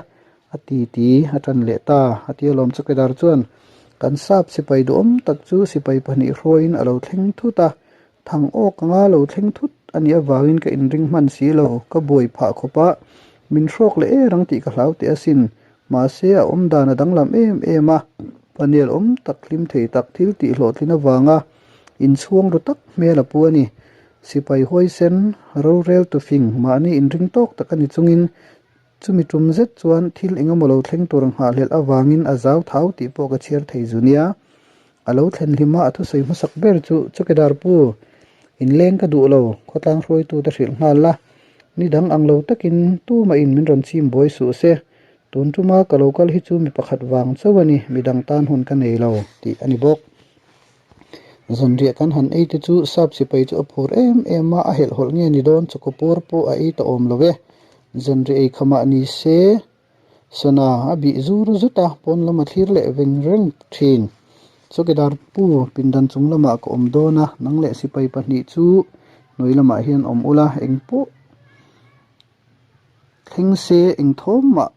a ti ti a tan leh ta a ti alawm Chawkedar chuan kan sap sipai duhawm tak chu sipai 2 hruaiin a lo thleng thut a, Thang awk anga lo thleng thut a nih avangin ka inring hman si lo, ka buai phah khawp a, min hrawk leh er ang tih ka hlau teh asin. Mahse a awm dan a danglam em em a, panel awm tak hlim thei tak thil tih hlawhtlin avanga inchhuang ru tak hmel a pu a ni. Sipai huaisen, rorel tufing, mahni inring tawk tak a ni chungin chumi tum zet chuan thil engemaw lo thleng tur nghahhlelh avangin a zau thau tih pawh ka chhiar thei zu nia. A lo thlen hlim a, a thusawi hmasak ber chu Chawkedar pu, inleng ka duh lo, khawtlang hruaitute hrilh nghal la, ni dang ang lo takin tumahin min rawn chim buai suh se, tun tuma ka lo kal hi chu mi pakhat vang chauh a ni, midang tan hun ka nei lo, tih a ni bawk. Zanriah kan han ei te chu sap sipai chu a phur em em a, a helhhawlh nge ni dawn chawkawpawr pawh a ei ta awm lo e, zanriah ei khamah ni se, Sana a bih zur zut a, pawn lam a thlir leh veng reng thin. Chawkidar pu pindan chung lamah ka awm dawn a, nang leh sipai 2 chu hnuai lamah hian awm ula, eng pawh thleng se eng thawm mah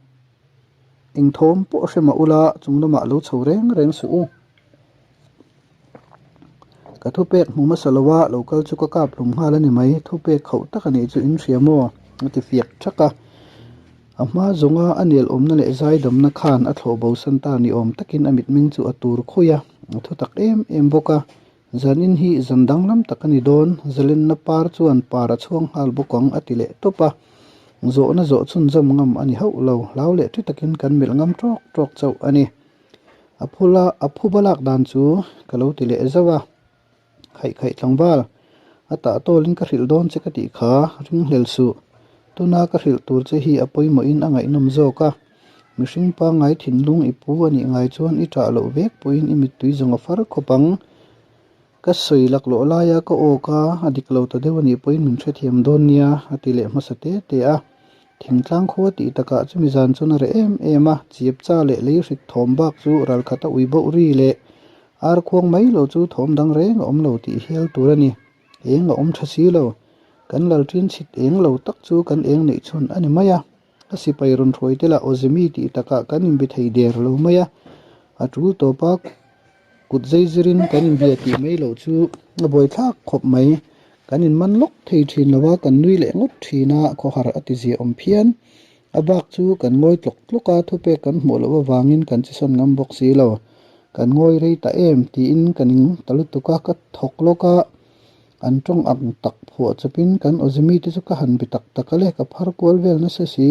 eng thawm pawh hre mah ula chung lamah lo chho reng reng suh u. Ka thupek hmu hmasa lo a, lo kal chu ka kap hlum nghal a ni mai, thupek khauh tak a nih chu in hria maw? A ti fiak thak a. A hma zawnga a nel awmna leh zaidamna khan a thlawh bo san ta ni awm takin a mitmeng chu a tur khawi a, a thu tak em em bawk a. Zanin hi zan danglam tak a ni dawn, zalenna par chuan par a chhuang nghal bawk ang a ti leh tawp a. Zawhna zawh chhunzawm ngam a ni hauh lo, hlau leh thi takin kan melh ngam tawk tawk chauh a ni. A phula a phuba lak dan chu ka lo ti leh zauh a, Khaih khaih tlangval, a tah tawlin ka hrilh dawn che ka tih kha ringhlel suh. Tuna ka hrilh tur che hi a pawimawhin a ngaihnawm zawk a, mihring pangngai thinlung i pu a nih ngai chuan i ṭah loh vek pawhin i mittui zawng a far khawp ang. Ka sawi laklawh laia ka awk a, a dik lo ta deuh a nih pawhin min hrethiam dawn nia, a ti leh hmasa te te a. Thingtlang khua tih takah chumi zan chuan a reh em em a, chiap cha leh lei hrik thawm bak chu ralkhat a ui boh ri leh ar khuang mai lo chu thawm dang reng a awm lo tih hial tur a ni. Eng a awm tha si lo. Kan lalṭin chhit eng lo tak chu kan eng neih chhun a ni mai a. A sipai rawn hruai te lah Awzemi tih takah kan inbe thei der lo mai a, a tul tawp a kut zai zirin kan inbia tih mai loh chu a buaithlak khawp mai. Kan inman lawk thei thin lo a, kan nui leh ngawt thin a, khawhar a ti zia awm phian. A bak chu kan ngawi tlawk tlawk a, thupek kan hmuh loh avangin kan chisawn ngam bawk si lo. Kan ngawi rei ta em tiin ka ning ta lutuk a, ka thawk lawk a. An tawng ang tak phuah chawpin kan Awzemi te chu ka han bi tak tak a le, ka phar kual vel nasa si.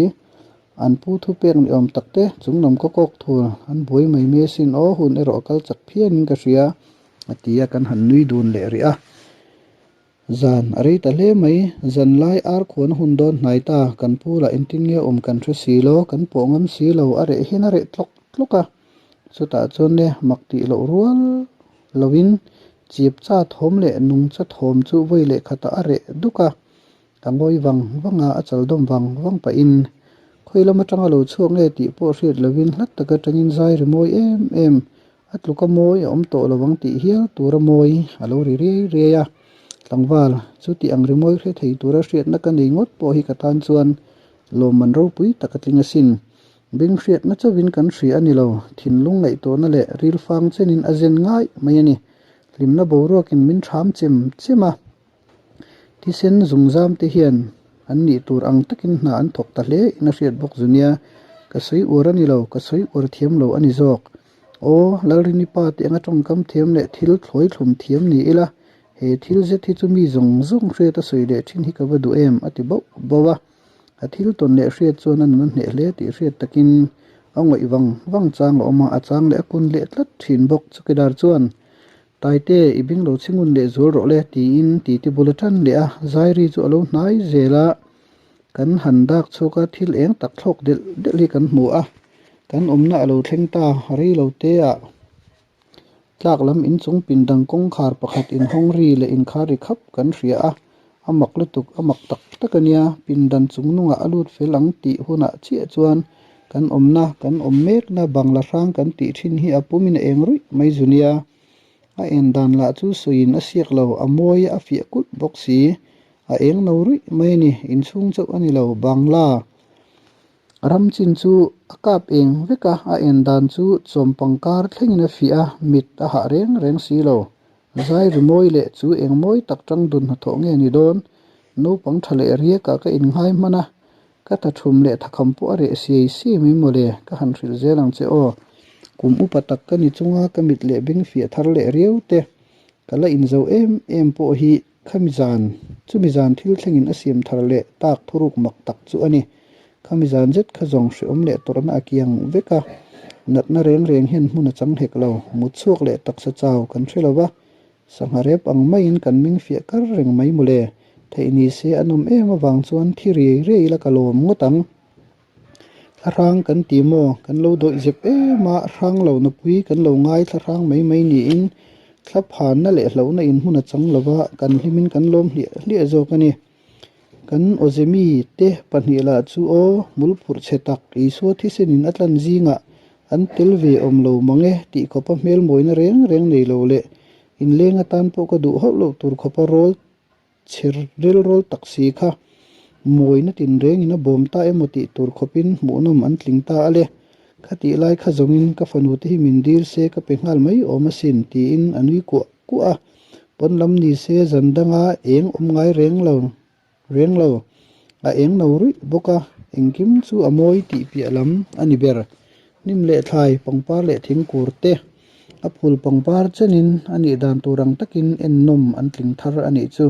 An pu thu pek ni awm tak te, chung lam ka kawk thul, an buai mai mai asin aw, hun erawh a kal chak phianin ka hria, a ti a, kan han nui dun leh rih a. Zan a rei ta hle mai, zan lai ar khuan a hun dawn hnai ta, kan pu lah engtin nge awm kan hre si lo, kan pawh ngam si lo, a reh hian a reh tlawk tlawk a. Chutah chuan le mak tih loh rual loin chip cha thawm leh nung cha thawm chu vawi leh khatah a reh duk a, a ngawi vang vang a, a chal dawm vang vang pahin khawi lam atanga lo chhuak nge tih pawh hriat loin hlat tak atangin zai ri mawi em em, a tluka mawi a awm tawh lo ang tih hial tura mawi a lo ri riai riai a. Tlangval, chu tih ang rimawi hre thei tura hriatna ka nei ngawt pawh hi ka tan chuan lawmman ropui tak a tling asin. Beng hriatna chauhin kan hria a ni lo, thinlung ngaihtuahna leh rilfang chenin a zen ngai mai a ni. Hlimna boruakin min ṭham chem chem a, thisen zungzam te hian an nih tur ang takin hna an thawk ta hle in a hriat bawk zu nia. Ka sawi uar a ni lo, ka sawi uar thiam lo a ni zawk. Aw, Lalrini pa tih anga tawngkam thiam leh thil thlawi thlum thiam ni ila, he thil zet hi chu mi zawng zawng hriat a sawi leh ṭhin hi ka va duh em, a ti bauh bauh a. A thil tawn leh hriat chuan a nun a hneh hle tih hriat takin a ngawih vang vang chang a awm a, a chang leh a kun leh tlat thin bawk. Chawkidar chuan, Taite, i beng lo chhingun leh zual rawh le, tiin titi bul a tan leh a, Zairi chu a lo hnai zel a, kan han dak chhuak a, thil eng tak thlawk delh delh hi kan hmu a, kan awmna a lo thleng ta rei lo te ah. Tlak lam inchung pindang kawngkhar pakhat inhawng ri leh inkhar ri khap kan hria a, a mak lutuk, a mak tak tak a nia, pindan chung nungah a lut fel ang tih hunah chiah chuan kan awmna, kan awm mekna bangla hrang kan tih thin hi a pumin a eng ruih mai zu nia. A en dan lah chu sawiin a siak lo, a mawi a fiah kulh bawk si, a eng no ruih mai a ni, inchhung chauh a ni lo, bangla Ram chin chu a kap eng vek a, a en dan chu chawm pangkar thlengin a fiah a, mit a hah reng reng si lo. Zai rimawi leh chu eng mawi tak tang dun hnathawh nge ni dawn? Naupang tha leh riakah ka innghai hman a, ka tha thum leh thakham pawh a reh siai siai mai mawle, ka han hrilh zel ang che aw. Kum upa tak ka ni chunga ka mit leh beng fiah thar leh riau te, ka la inzo em em pawh hi Khami zan, chumi zan thil thlengin a siam thar leh tak thuruk mak tak chu a ni. Khami zan zet kha zawng hreawm leh tawrhna a kiang vek a, natna reng reng hian hmun a chang hek lo. Mut chhuak leh taksa chau kan hre lo va, sangha rep ang maiin kan ming fiah kar reng mai mawle. Theih ni se a nawm em avang chuan thi riai riai ila ka lawm ngawt ang. Thlahrang kan ti maw? Kan lo dawih zep em a, hrang lo napui kan lo ngai thlahrang mai mai niin thlaphanna leh hlauhna in hmun a chang lova kan hlimin kan lawm hliah hliah zawk a ni. Kan Awzemi te pahnih lah chu aw hmul phurh chhe tak Isua thisenin a tlan zingah an tel ve awm lo mang e tih khawpa hmel mawina reng reng nei lo leh inleng atan pawh ka duh hauh loh tur khawpa rawl Chher rilrawl tak si kha mawina tinrengin a bawm ta emaw tih tur khawpin hmuhnawm an tling ta a le. Khatih lai kha zawngin ka fanu te hi min dil se ka pe nghal mai awm asin tiin a nui kuah kuah a. Pawn lam ni se zan danga eng awm ngai reng lo reng lo. A eng no ruih bawk a, engkim chu a mawi tih piah lam a ni ber. Hnim leh thlai, pangpar leh thingkur te a phul pangpar chenin a nih dan tur ang takin ennawm an tling thar a nih chu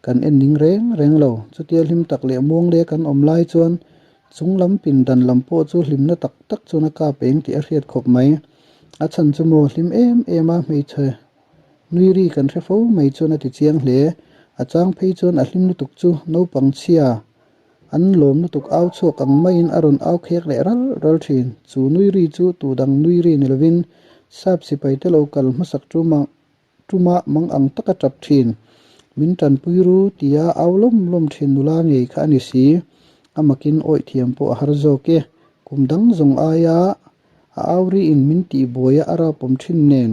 kan en ning reng reng lo. Chutia hlim tak leh muang leh kan awm lai chuan chung lam pindan lam pawh chu hlimna tak tak chuan a kap eng tih a hriat khawp mai. A chhan chu maw hlim em em a hmeichhe nui ri kan hre fo mai chuan a ti chiang hle. A chang phei chuan a hlim lutuk chu naupang chhia An lawm lutuk au chhuak ang maiin a rawn au khek leh ral ral thin. Chu nui ri chu tu dang nui ri ni lovin sap sipai te lo kal hmasak tuma mang ang taka tap thin. Min tanpui ru tia au lawm lawm thin nula ngei kha a ni si. A makin awih thiam pawh a har zawk e. Kum dang zawng aia a au riin min tihbuai a a rapawm thin nen.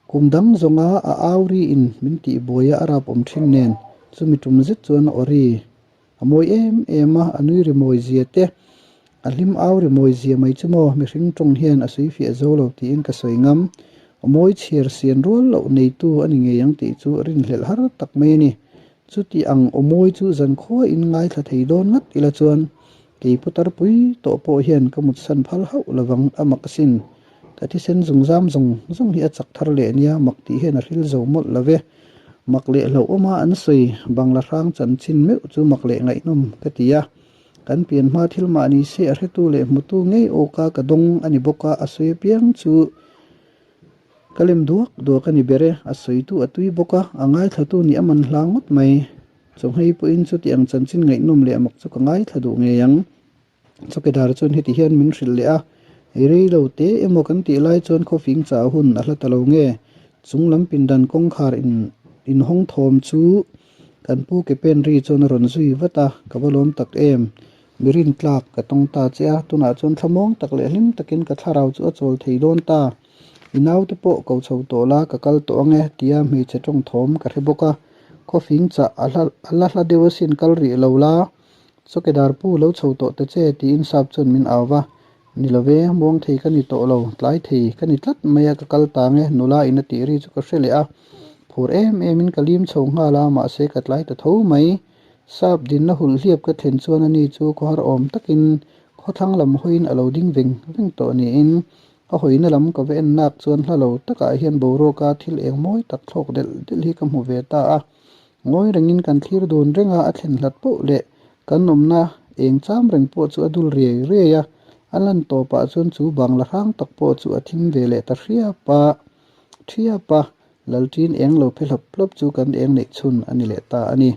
Kum dang zawnga a au riin min tihbuai a a rapawm thin nen, chumi tum zet chuan a aw ri a mawi em em a, a nui ri mawi zia te, a hlim au ri mawi zia mai chu maw mihring tawng hian a sawi fiah zo lo tiin ka sawi ngam. A mawi chhiar sian rual loh neitu a ni ngei ang tih chu rinhlelh har tak mai a ni. Chuti ang aw mawi chu zankhuain ngaithla thei dawn ngat ila chuan Kei putar pui tawh pawh hian ka mutsan phal hauh lovang a mak asin. Ka thisen zungzam zawng zawng hi a chak thar leh nia mak tih hian a hril zo mawlh lo ve. Mak leh hlauhawma an sawi Bangla hrang chanchin meuh chu mak leh ngaihnawm ka ti a. Kan pian hma thil mah ni se a hretu leh hmutu ngei awka ka dawng a ni bawk a, a sawi apiang chu ka lem duak duak a ni ber e. A sawitu a tui bawk a, a ngaithlatu nih a man hla ngawt mai. Chawhmei pawhin chuti ang chanchin ngaihnawm leh mak chu ka ngaithla duh ngei ang. Chawkedar chuan heti hian min hrilh leh a, Ei rei lo te emaw kan tih lai chuan khawfing chah hun a hla ta lo nge? Chung lam pindan kawngkhar in inhawng thawm chu kan pu ke pen ri chuan a rawn zui vat a, ka va lawm tak em? Mi rin tlak ka tawng ta che a, tunah chuan thlamuang tak leh hlim takin ka thlarau chu a chawl thei dawn ta. I naute pawh ko chho tawh la, ka kal tawh ang e, tia hmeichhe tawng thawm ka hre bawk a. Khawfing chah a hla a la hla deuh asin kal rih lo la, chawkedar pu lo chho tawh ta che, tiin sap chuan min au va. Ni lo ve, muang thei ka ni tawh lo, tlai thei ka ni tlat mai a, ka kal tang e, nula in a tih ri chu ka hre leh a. Phur em emin ka lim chho nghal a, mahse ka tlai ta tho mai. Sap dinna hulh hliap ka thlen chuan ani chu khawhar awm takin khawthlang lam hawiin a lo ding veng veng tawh niin A hawina lam ka va en nak chuan hla lo takah hian boruaka thil eng mawi tak thlawk delh delh hi ka hmu ve ta a. Ngawi rengin kan thlir dun reng a, a thlen hlat poh leh kan awmna eng cham reng pawh chu a dul riai riai a, a lan tawpah chuan chu bangla hrang tak pawh chu a thim ve leh ta hriap a, thiap a, Lalṭin eng lo phe hlawp hlawp chu kan eng neih chhun a ni leh ta a ni.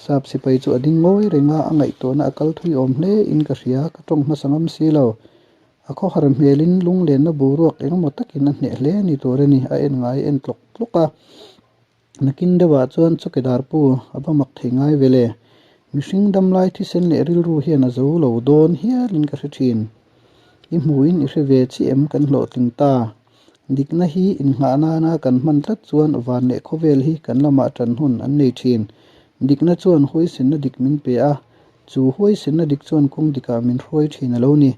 Sap sipai chu a ding ngawi reng a, a ngaihtuahna a kal thui awm hle in ka hria, ka tawng hmasa ngam si lo. A khawhar hmelin lunglenna boruak engemaw takin a hneh hle ni tur a ni, a en ngai en tlawk tlawk a. Nakin deuhah chuan chawkedar pu a va mak thei ngai ve le. Mihring damlai thisen leh rilru hian a zo lo dawn hialin ka hre thin. I hmuhin i hre ve chiah em kan hlawhtling ta. Dikna hi innghah nana kan hman tlat chuan van leh khawvel hi kan lamah tan hun an nei thin. Dikna chuan huaisenna dik min pe a, chu huaisenna dik chuan kawng dikah min hruai thin a lo ni.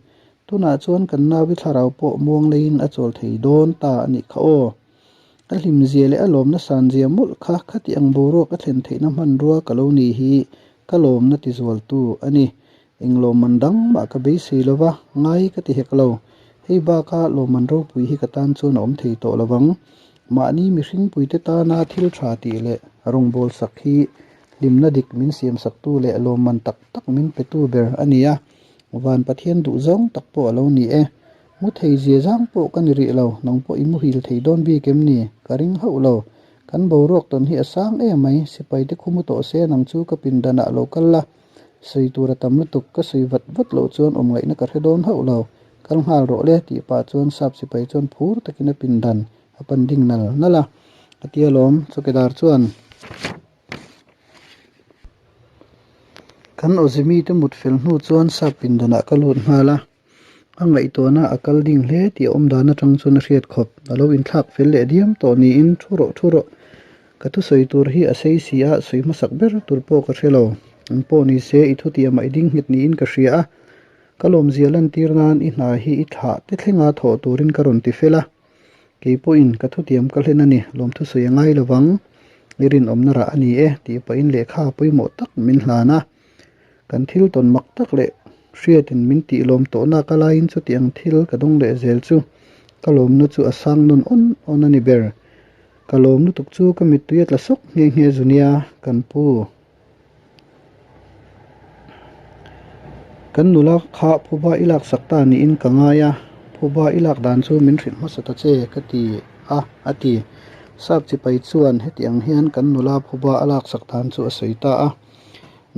Tunah chuan kan naui thlarau pawh muang leiin a chawl thei dawn ta a nih kha aw. A hlimzia leh a lawmna sanzia mawlh kha khati ang boruak a thlen theihna hmanrua ka lo ni hi ka lawmna tizualtu a ni. Eng lawmman dang mah ka beisei lo va, ngai ka ti hek lo. Hei baka lawmman ropui hi ka tan chuan a awm thei tawh lo vang. Mahni mihringpuite tana thil tha tih leh rawngbâwl sak hi hlimna dik min siamsaktu leh lawmman tak tak min petu ber a ni a, van Pathian duhzawng tak pawh a lo ni e. Mu thei zia zang pawh ka ni rih lo, nang pawh i muhil thei dawn bik em ni? Ka ring hauh lo. Kan boruak tawn hi a sang em mai, sipaite khu mu tawh se nang chu ka pindanah lo kal la. Sawi tur a tam lutuk, ka sawi vat vat loh chuan awm ngaihna ka hre dawn hauh lo. Kal nghal rawh le tih pah chuan sap sipai chuan phur takin a pindan a pan ding nal nal a. A tia lawm, chawkedar chuan. Kan awzimi te mut fel hnu chuan sap pindanah ka lut nghal a. A ngaihtuahna a kal ding hle tih a awm dan atang chuan a hriat khawp. A lo inthlak fel leh diam tawh niin thu rawh thu rawh. Ka thusawi tur hi a sei si a, sawi hmasak ber tur pawh ka hre lo. Ang pawh ni se i thutiam ah i ding nghet niin ka hria a. Ka lawmzia lantir nan i hna hi i thlah te thlenga thawh turin ka rawn ti fel a. Kei pawhin ka thutiam ka hlen a ni, lawmthu sawi a ngai lo vang. I rinawmna rah a ni e tih pahin lehkha pawimawh tak min hlan a. Kan thil tawn mak tak leh hriatin min tih lawm tawh nak a laiin chuti ang thil ka dawng leh zel chu ka lawmna chu a sang nawn awn awn a ni ber. Ka lawm lutuk chu ka mittui a tla sawk nghe nghe zu nia kan pu. Kan nula kha phuba i laksak ta niin ka ngai a, phuba i lak dan chu min hrilh hmasa ta che ka ti a, a ti. Sap chipai chuan heti ang hian kan nula phuba a laksak dan chu a sawi ta a.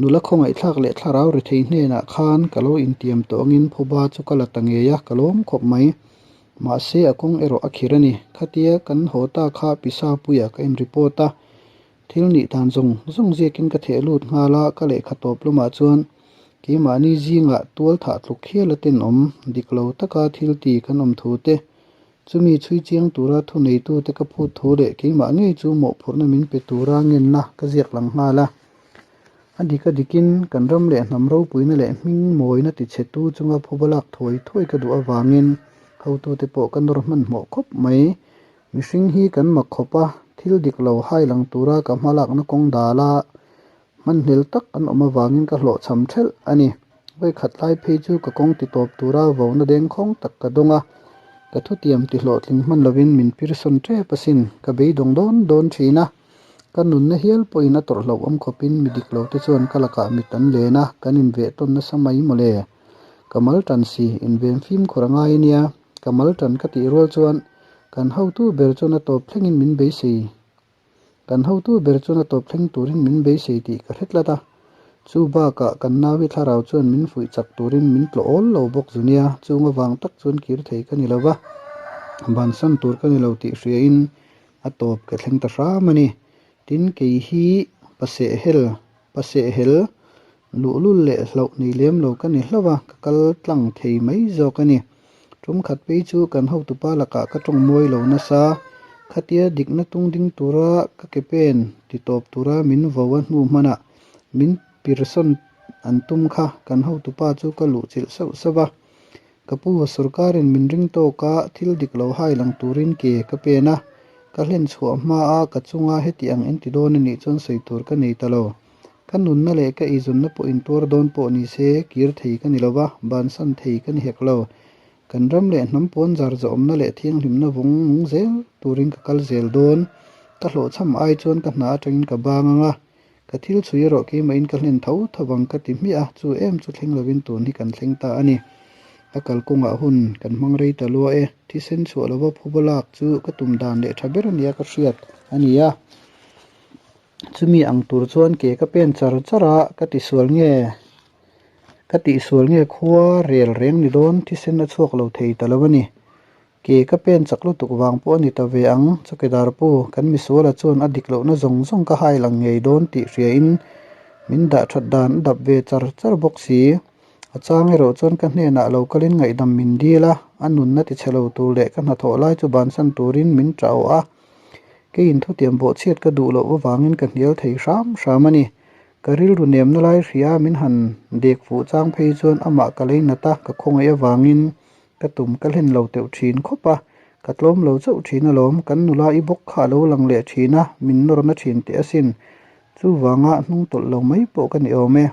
Nula khawngaihthlak leh thlarau ri thei hnenah khan ka lo intiam tawh angin phuba chu ka la ta ngei a, ka lawm khawp mai. Mahse a kawng erawh a khir a ni. Khatia kan haw ta kha pisa puiah ka in report a, thil nih dan zawng zawng ziakin ka theh lut nghal a, ka lehkha tawp lamah chuan keimahni zingah tual thah tluk hial a tenawm, dik lo taka thil ti kan awm thu te, Chumi chhui chiang tura thuneitute ka phut thu leh keimah ngei chu mawhphurhna min pe tura ngenna ka ziak lang nghal a. A dik a dikin kan ram leh hnam ropuina leh hming mawina tichhetu chunga phuba lak thuai thuai ka duh avangin hotute pawh ka nawr hmanhmawh khawp mai. Mihring hi kan mak khawp a, thil dik lo hai lang tura ka hma lakna kawng dala Hmanhlel tak an awm avangin ka hlawhchham thelh a ni. Vawikhat lai phei chu ka kawng ti tawp tura vona dengkhawng tak ka dawng a, ka thutiam ti hlawhtling hman lovin min pirsawn tep asin, ka beidawng dawn dawn thin a. Ka nunna hial pawhin a tawrh hlauhawm khawpin mi dik lo te chuan ka lakah mit an len a, kan inveh tawn nasa mai mawle. Ka mal tan si, inven fimkhur a ngai a nia. Ka mal tan ka tih rual chuan kan hotu ber chuan a tawp thlengin min beisei. Kan hotu ber chuan a tawp thleng turin min beisei tih ka hre tlat a, chu bakah kan naui thlarau chuan min fuih chak turin min tlawh awl lo bawk zu nia, chung avang tak chuan kir thei ka ni lo va, bansan tur ka ni lo tih hriain a tawp ka thleng ta hram a ni. Tin, kei hi pasehhel, pasehhel, luhlul leh hlauh nei lem lo ka ni hlauh a, ka kal tlang thei mai zawk a ni. Tum khat phei chu kan hotupa lakah ka tawng mawi lo nasa, khatia dikna tung ding tura ka ke pen ti tawp tura min vo a hnu hmanah min pirsawn an tum kha kan hotupa chu ka luh chilh sauh sauh a. Ka pu, sorkarin min ring tawk a, thil dik lo hai lang turin ke ka pen a, ka hlen chhuah hma a ka chunga heti ang inti dawn a nih chuan sawi tur ka nei ta lo. Ka nunna leh ka eizawnna pawh intuar dawn pawh ni se, kir thei ka ni lo va, bansan thei ka ni hek lo. Kan ram leh hnam pawn zar zawhawmna leh thianghlimna vawng nung zel turin ka kal zel dawn. Ka hlawhchham ai chuan ka hna atangin ka bang ang a. Ka thil chhui erawh keimahin ka hlen tho tho vang ka ti hmiah a, chu em chu thleng lovin tun hi kan thleng ta a ni. A kalkawngah hun kan hmang rei ta lua e, thisen chhuah lova phuba lak chu ka tum dan leh tha ber ania ka hriat a ni a. Chumi ang tur chuan ke ka pen char char a, ka tisual nge ka tihsual nge khua rel reng ni dawn thisen a chhuak lo thei ta lo a ni. Ke ka pen chak lutuk vang pawh a ni ta ve ang, chawkidar pu, kan misuala chuan a dik lohna zawng zawng ka hai lang ngei dawn tih hriain min dah that dan a dap ve char char bawk si. A chang erawh chuan ka hnenah lo kalin ngaihdam min dil a, a nunna tichhe lo tur leh ka hnathawh lai chu bansan turin min ṭah awh a. Keiin thutiam bawhchhiat ka duh loh avangin ka hnial thei hram hram a ni. Ka rilru nemna lai hria min han dek fuh chang phei chuan amah ka lei nat a, ka khawngaih avangin ka tum ka hlen lo teuh thin khawp a, ka tlawm lo chauh thin alawm, kan nula i bawk kha a lo lang leh thin a, min nawrna thin teh asin. Chuvanga hnung tawlh lo mai pawh ka ni awm e.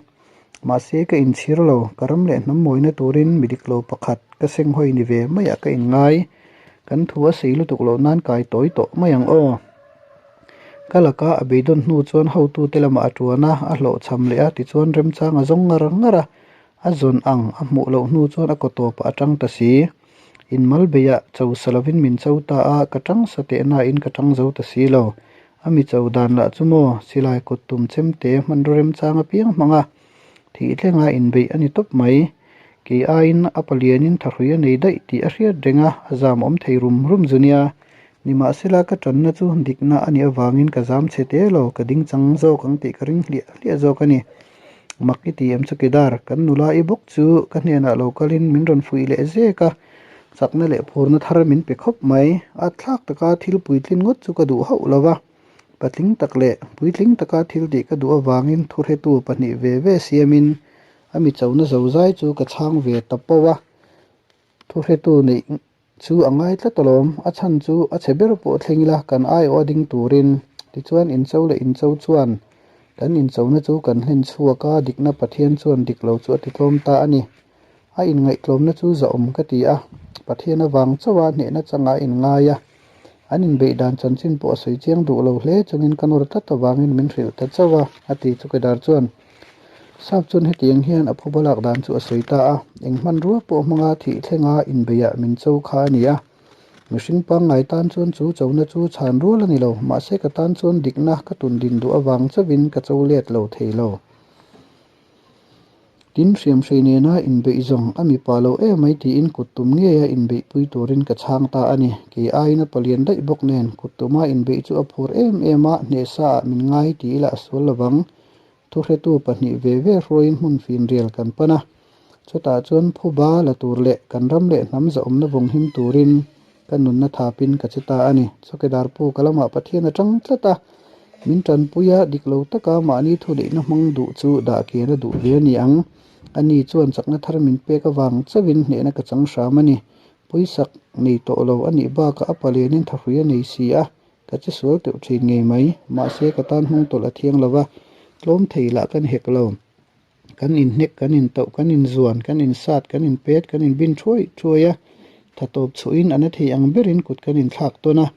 Mahse ka inchhir lo, ka ram leh hnam mawina turin mi dik lo pakhat ka senghawi ni ve maiah ka inngai. Kan thu a sei lutuk loh nan kai tawi tawh mai ang aw. Ka laka a beidawn hnu chuan hotute lamah a tuan a, a hlawhchham leh a, tichuan remchang a zawng ngar ngar a, a zawn ang a hmuh loh hnu chuan a kaw tawpah a tang ta si. Inmal beiah cho sa lovin min cho ta a, ka tang sa teh nain ka tang zo ta si lo. A mi cho dan lah chu maw, silai kut tum chem te hmanraw remchang apiang hmang a, thih thlenga inbeih a ni tawp mai. Kei aiin a palianin thahrui a nei daih tih a hriat reng a, a zam awm thei rum rum zu nia. Nimahsela ka tanna chu dikna a nih avangin ka zam chhe te lo, ka ding chang zawk ang tih ka ring hliah hliah zawk a ni. Mak i ti em chu Kedar, kan nula i bawk chu ka hnenah lo kalin min rawn fuih leh zek a, chakna leh phurna thar min pe khawp mai. A thlak taka thil puitlin ngawt chu ka duh hauh lo va, patling tak leh puitling taka thil tih ka duh avangin thuhretu pahnih ve ve siamin a mi chona zozai chu ka chhang ve ta poh a, thuhretu neih Chu a ngai tlat alawm, a chhan chu a chhe ber pawh thleng ila kan aiawh a ding turin. Tichuan incho leh incho chuan kan inchona chu kan hlen chhuak a, dikna Pathian chuan dik lo chu a titlawm ta a ni. A inngaihtlawmna chu zahawm ka ti a, Pathian avang chauha hnehna changah a inngai a. An inbeih dan chanchin pawh a sawi chiang duh lo hle chungin ka nawr tlat avangin min hrilh ta chauh a, a ti chu Kedar chuan. Sap chuan hetiang hian a phuba lak dan chu a sawi ta a, eng hmanrua pawh hmanga thih thlenga inbeiah min cho kha a ni a. Mihring pangngai tan chuan chu chona chu chhan rual a ni lo, mahse ka tan chuan dikna ka tun din duh avang chauhin ka cho let lo thei lo. Tin, hriamhrei nena inbeih zawng a mipa lo emai tiin kut tum ngeia inbeihpui turin ka chhang ta a ni. Kei aiin a palian daih bawk nen kut tuma inbeih chu a phur em em a, hnehsaah min ngai ti ila a sual lovang. Thuhretu pahnih ve ve hruaiin hmun finrial kan pan a, chutah chuan phuba la tur leh kan ram leh hnam zahawmna vawng him turin ka nunna thapin ka che ta a ni. Chawkedar pu ka lamah Pathian a tang tlat a, min tanpui a, dik lo taka mahni thuneihna hmang duh chu dah kian a duh ve a ni ang. Ani chuan chakna thar min pek avang chauhin hnehna ka chang hram a ni. Pawisak nei tawh lo a nih bakah a palenin thahrui a nei si a, Ka che sual teuh thin ngei mai, mahse ka tan hnung tawlh a thiang lo va, tlawm thei lah kan hek lo. Kan inhnek, kan intauh, kan inzuan, kan insat, kan inpet, kan inbin thuai thuai a, tha tawp chhuahin a na thei ang berin kut kan inthlak tawn a.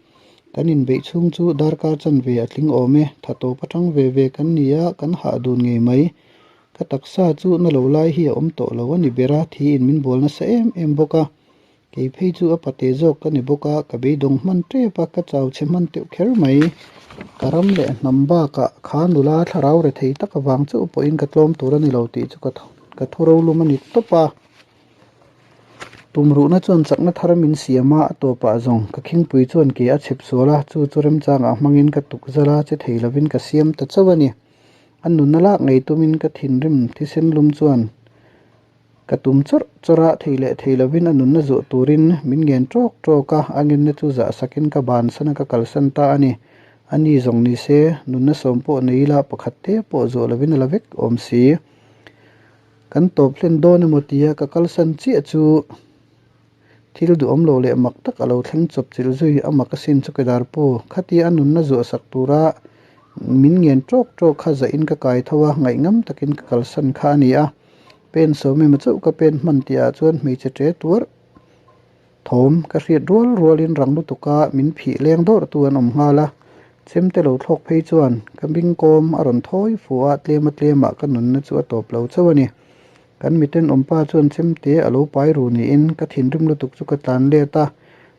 Kan inbeih chhung chu darkar chanve a tling awm e, tha tawp atang ve ve kan ni a, kan hah dun ngei mai. Ka taksa chu na lo lai hi a awm tawh lo a ni ber a, thiin min bual nasa em em bawk a. Kei phei chu a pate zawk ka ni bawk a, ka beidawng hman tep a, ka chau chhe hman teuh kher mai. Ka ram leh hnam bakah kha nula thlarau re thei tak avang chauh pawhin ka tlawm tur a ni lo tih chu ka thu rolum a ni tawp a. Tumruhna chuan chakna thar min siam a, a tawpah zawng ka khingpui chuan ke a chhep sual a, chu chu remchangah hmangin ka tukzal a, che thei lovin ka siam ta chauh a ni. A nunna lak ngei tumin ka thinrim thisen lum chuan Ka tum chawrh chawrh a, thei leh thei lovin a nunna zuah turin min ngen tawk tawk a, a ngenna chu zah sakin ka bansan a ka kalsan ta a ni. A ni zawng ni se, nunna sawm pawh nei ila pakhat te pawh zuah lovin a la vek awm si. Kan tawp hlen dawn emaw tia ka kalsan chiah chu thil duhawm lo leh mak tak a lo thleng chawp chilh zui a mak asin chu Kedar pu, khatia a nunna zuah sak tura min ngen tawk tawk kha zahin ka kai tho a, ngaihngam takin ka kalsan kha a ni a. Pen sawm emaw chauh ka pen hman tihah chuan hmeichhe ṭe tuar thawm ka hriat rual rualin rang lutuka min phih leng dawrh tu an awm nghal a. Chemte lo thlawk phei chuan ka bingkawm a rawn thawi fu a, tlema tlemah ka nunna chu a tawp lo chauh a ni. Kan miten awmpa chuan chemte a lo pai ru niin ka thinrim lutuk chu ka tlan let a,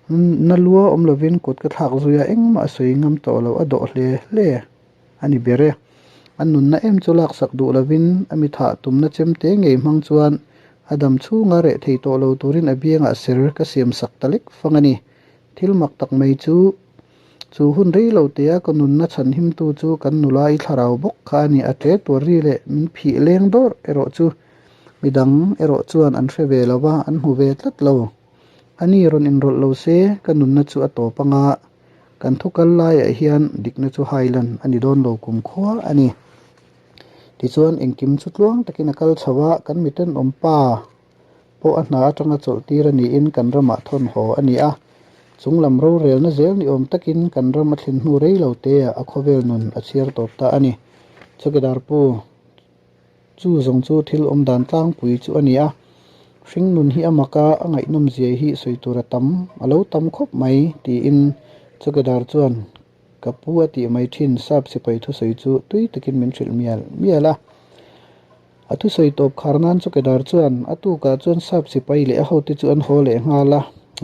na lua awm lovin kut ka thlak zui a, engmah a sawi ngam tawh lo, a dawh hle hle a ni ber e. A nunna em chu laksak duh lovin a mi thah tumna chemte ngei hmang chuan a dam chhunga reh thei tawh lo turin a biangah ser ka siam sak ta lek fang a ni. Thil mak tak mai chu Chu hun rei lo tea ka nunna chhan himtu chu kan nula i thlarau bawk kha a ni. A tle tur ri leh min phih leng dawr erawh chu midang erawh chuan an hre ve lo va, an hmu ve tlat lo. A ni rawn inrawlh lo se ka nunna chu a tawp anga kan thu kal laiah hian dikna chu hailan a ni dawn lo kumkhua a ni. Tichuan engkim chu tluang takin a kal chho a, kan mitenawm pa pawh a hna atanga chawlh tir a niin kan ramah thawn haw a ni a. Chung lam rorelna zel ni awm takin kan ram a thlen hnu rei lo te ah a khawvel nun a chhiar tawp ta a ni. Chawkidar pu chu zawng chu thil awm dan tlangpui chu a ni a. Hring nun hi a mak a, a ngaihnawm zia hi sawi tur a tam, a lo tam khawp mai tiin Chawkidar chuan ka pu a tih mai thin sap sipai thusawi chu tui takin min hrilh mial mial a. A thusawi tawp khar nan chu Kedar chuan a tukah chuan sap sipai leh a hote chu an haw leh nghal a,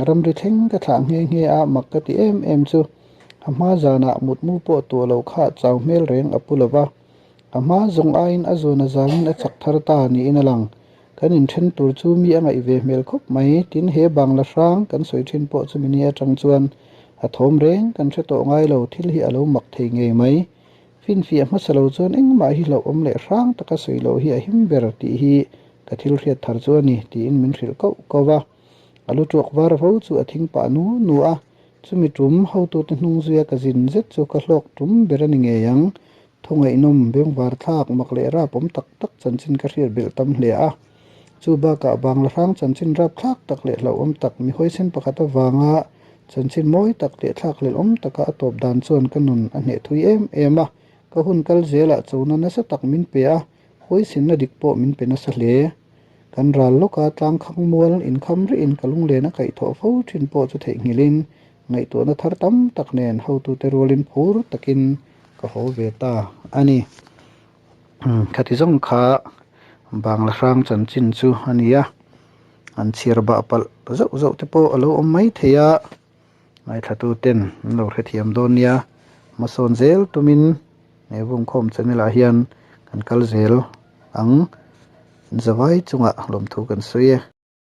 ramri thleng ka thlah nghe nghe a, mak ka ti em em chu a hma zanah mutmu pawh tuah lo kha chau hmel reng a pu lo va, a hma zawng aiin a zawn a zangin a chak thar ta niin a lang. Kan inthen tur chu mi a ngaih ve hmel khawp mai, tin he bangla hrang kan sawi thin pawh chumi ni atang chuan a thawm reng kan hre tawh ngai lo, thil hi a lo mak thei ngei mai. Finfiah hmasa lo chuan engmah hi hlauhawm leh hrang taka sawi loh hi a him ber tih hi ka thil hriat thar chu a ni tiin min hrilh koh koh va. A lu tuak var vo chu a thing pah nu nu a, chumi tum hotute hnung zuia ka zin zet chu ka hlawk tum ber a ni ngei ang. Thawngaihnawm, bengvar thlak, mak leh rap awm tak tak chanchin ka hriat belh tam hle a. Chu bakah Bangla hrang chanchin rap thlak tak leh hlauhawm tak mi hawichhen pakhat avanga chanchin mawi tak leh thlak hlelhawm taka a tawp dan chuan ka nun a hneh thui em em a, ka hun kal zelah chona nasa tak min pe a, hawichhenna dik pawh min pe nasa hle. Kan ral lawka tlang khang mual inkham rihin ka lunglen a kaihthawh fo thin pawh chu theihnghilhin ngaihtuahna thar tam tak nen hotute rualin phur takin ka haw ve ta a ni. Khati zawng kha Bangla hrang chanchin chu a ni a, an chhiar bah palh zauh zauh te pawh a lo awm mai thei a, ngaithla ten an lo hrethiam dawn nia, hmasawn zel tumin he vumkhawm channel ah hian kan kal zel ang, zavai chungah lawmthu kan sawi e.